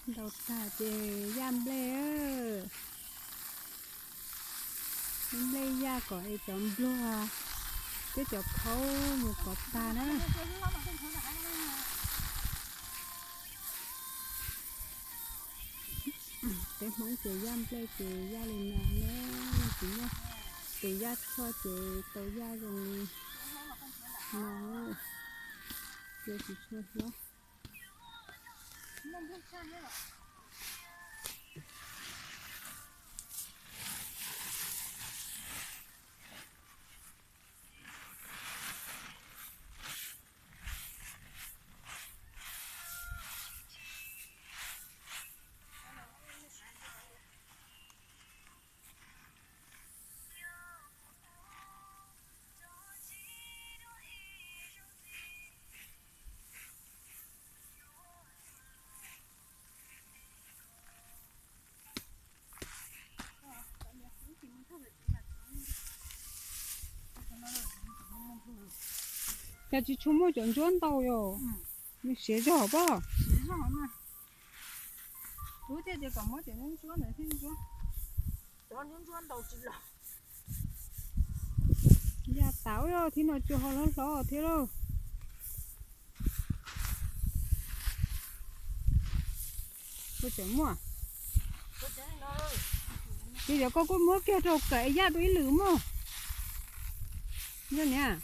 Ntaus tag ces yaj nplej, nplej yaj kom es cov npluag thiab cov khaub mus kov tag na. Peb Hmoob ces yaj nplej ces yaj li no na, tsis muaj tus yaj tshuaj ces tau yaj zoo li no, ces tsis tshua hlob. Cas tsis tshua muaj cov ntsuab ntaus yom? Nws siav zog pob. Lub tiaj ces kom muab cov ntsuab ntawd thiab ntsuab. Cov ntsuab ntsuab ntaus tsis los. Yaj tas, ua thiab no cua ho hlob hlob thiab lauj. Kuv tseem muaj. Ces yog koj kuj muab kiag rau kawm yaj dua ib lwm mog. Yog niam.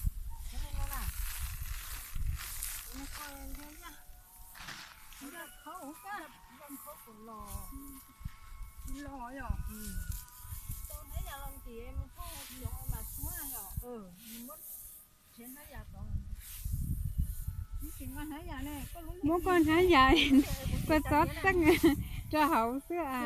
Muab koj hnab yam, koj txhob txeej rau hauv xwb as.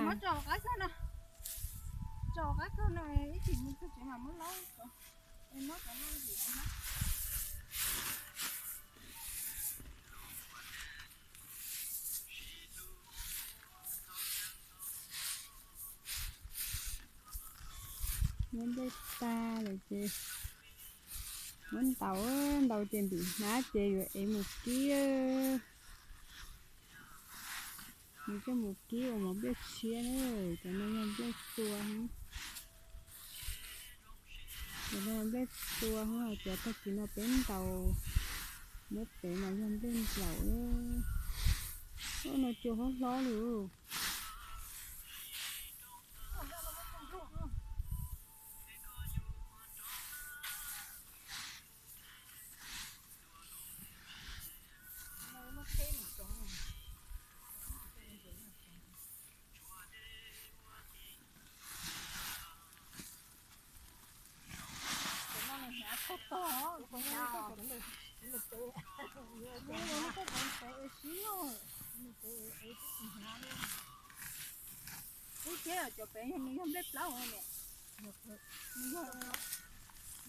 Muab nplej tag lawm ces muab ntaus, ntaus ces ntim hnab ces yuav ev mus kib. Nws coj mus kib ua mov nplej tshiab na, cov no yog nplej tua. Cov no nplej tua, cov tag kis no peb ntaus muab pem mas yog nplej nplaum. Ub, no cua hlob hlob li. Ub, thiab cov pem nws yog nplej plaub niam. Nws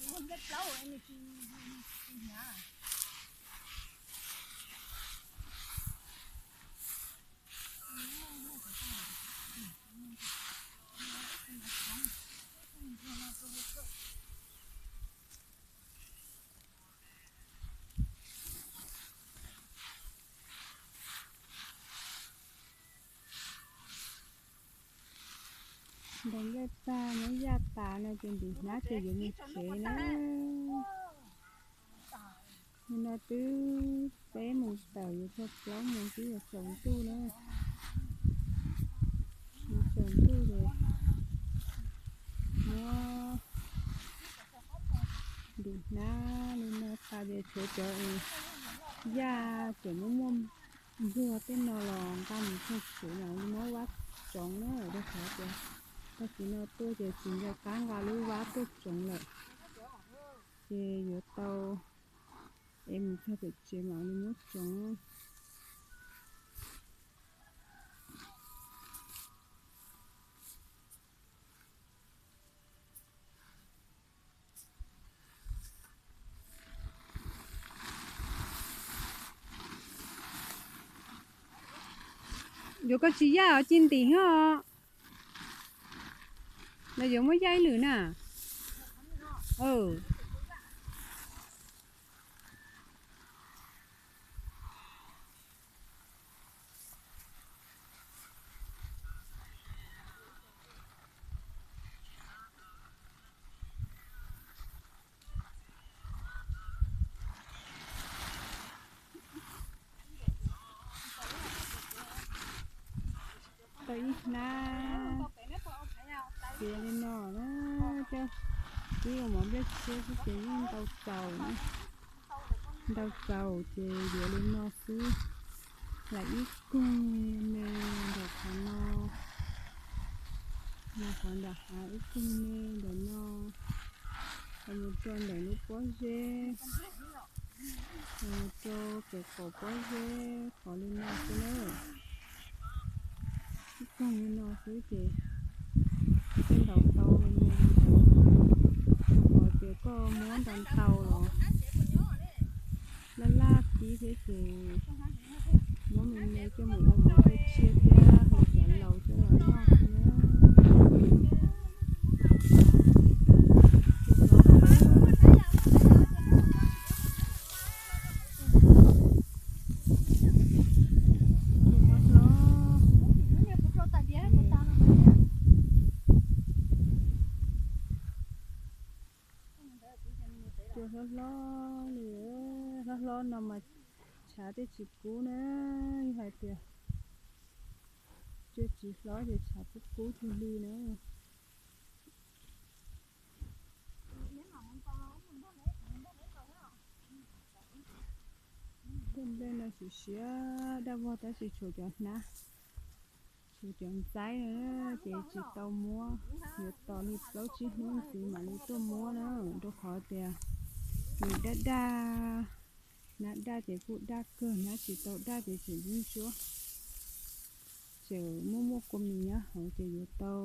yog nplej plaub nws tsis hnyav. Ntaus nplej tag, muab yaj tas no ces ntim hnab ces yuav mus tsev na. Nim no twb peb moos tawm yuav txog plaub moos twb yuav tsaus ntuj na. Yuav tsaus ntuj ces muab ntim hnab li no tas ces tshuav cov yaj tseem muaj muaj npluag tej no los nqa mus txog tsev mas muab vab tsoov na, rau qhov tias tag kis no tuaj ces tsis nco qab nqa lub vab tuaj tsoov lawm, ces yuav tau ev mus txog pem tsev mam li muab tsoov. Yuav koj tsis yaj os, cia ntim os. Los yuav muab yaj ib lwm na. Ib hnab tiav li no na, coj ib ua mov nplej tshiab xwb ces yeej ntau txaus na. Ntau txaus ces yuav li no xwb. Hlais ib koog me ntawm qhov no, los qhov nram hav ib koog me ntawm no, los mus rau ntawm lub pob zeb, los mus rau pem qaum pob zeb qhov li no xwb na. Ib koog li no xwb ces thiaj ntaus tau me me li ntawd. Rau qhov tias koj muab ntau ntau los laj laj kib thiab ces muab me me coj mus ua mov nplej tshiab thiab hu cov laus coj los noj xwb na. Cua hlob hlob li, hlob hlob no mas tshav thiaj tsis kub na, yog hais tias cua tsis hlob ces tshav kub kub cuag li na. Tej nplej no siav siav daj vog tab sis tshuav cov hnab, tshuav cov ntxaib no ces tsis tau muab, yuav tos li plaub tsib hnub ntxiv mam li tuaj muab na, rau qhov tias nws daj daj, hnab daj ces kuj daj kawg, hnab tsis tau daj ces tseem ntsuab ntsuab, tseem muaj muaj kua mis nyob hauv ces yuav tau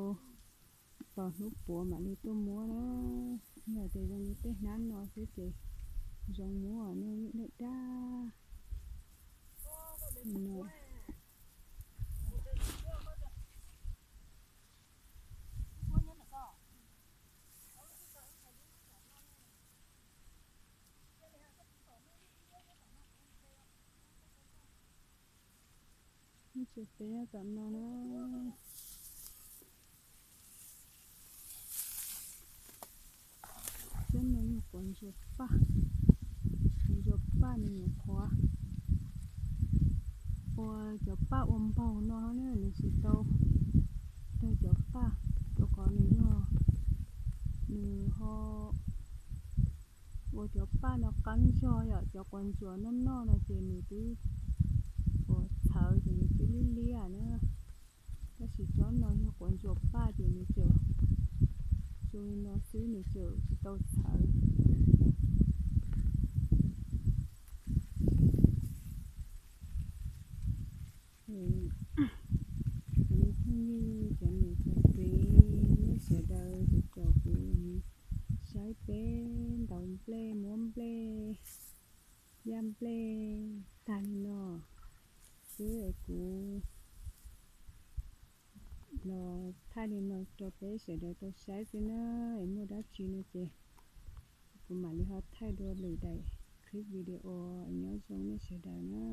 tos hnub puav mam li tuaj muab na. Yog tias zoo li tej hnab no xwb ces zoo muab, nws yeej daj daj no. Nws tseem pem nyob tom no na. Cov no yog quav ntsuas paj, quav ntsuas paj nws nyuam qhuav ua cov paj ua npaug no na, nws tsis tau tag cov paj, rau qhov nws yog, nws ho ua cov paj no qab zog yom, cov quav ntsuas noj noj no ces nws twb ua txhawv ces nws twb liab liab na. Tab sis tsob no yog quav ntsuas paj ces nws tseem zoo li no xwb, nws tseem tsis tau txhawv. Cov me phooj ywg, cov niam cov txiv, nej sawv daws ces caum kuv saib peb ntaus nplej, muab nplej, yaj nplej tag li no xwb es kuv los thaij li no rau peb sawv daws tau saib xwb na. Es muaj dab tsi no ces kuv mam li ho thaij dua lwm daim clip video. Nyob zoo nej sawv daws na.